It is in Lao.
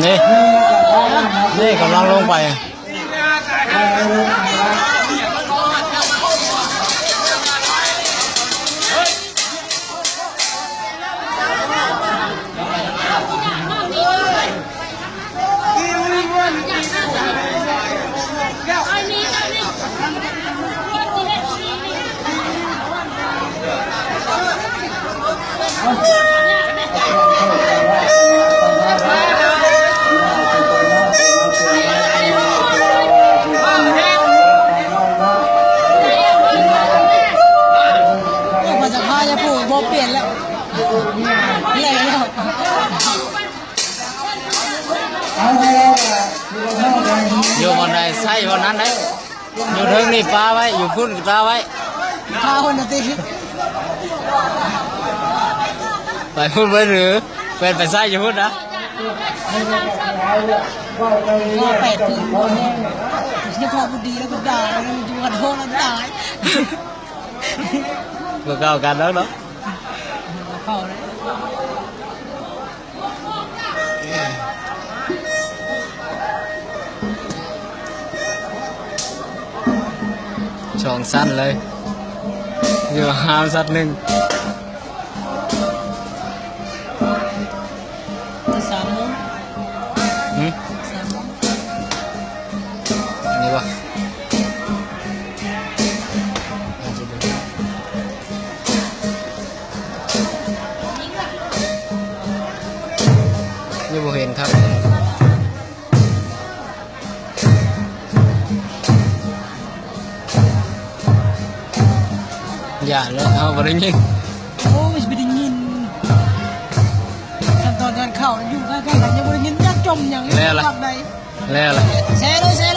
ນີ້ ນີ້ກຳລັງລົງໄປ. ໂອ້ ພາສາໄທຍາປູບໍ່ປ່ຽນແລ້ວ ແລ້ວ ຢູ່ບ່ອນໃດໃຊ້ບ່ອນນັ້ນເດ້. ຢູ່ເທິງນີ້ປາໄວ້ ຢູ່ພຸ້ນກະຕາໄວ້ ປາພຸ້ນນະຕິ ໄປພຸ້ນເບິດຫຼື ແມ່ນໄປໃຊ້ຢູ່ພຸ້ນນະ ພໍແປດຄືນ ເສຍພໍບໍ່ດີແລ້ວກະດ່າ ຢູ່ກັນໂທລະດາຍ ບໍ່ເຂົ້າກັນດອກເນາະ ບໍ່ເຂົ້າເລີຍ. ສອງຊັ້ນເລີຍ ຢູ່ຫ້າງຊັ້ນໜຶ່ງ ສາມໂມງ ຫືມ ສາມໂມງ ນີ້ບໍ່? ນີ້ບໍ່ເຫັນຄັກ ຢ້ານເນາະ ເຮົາບໍ່ໄດ້ຍິນ ໂອ້ຍ ບໍ່ໄດ້ຍິນ ຂັ້ນຕອນການເຂົ້າຢູ່ໃກ້ໆກັນ ຍັງບໍ່ໄດ້ຍິນຈັກຈົມຫຍັງ ແລ້ວລະ ແລ້ວລະ ແຊເລີຍ ແຊເລີຍ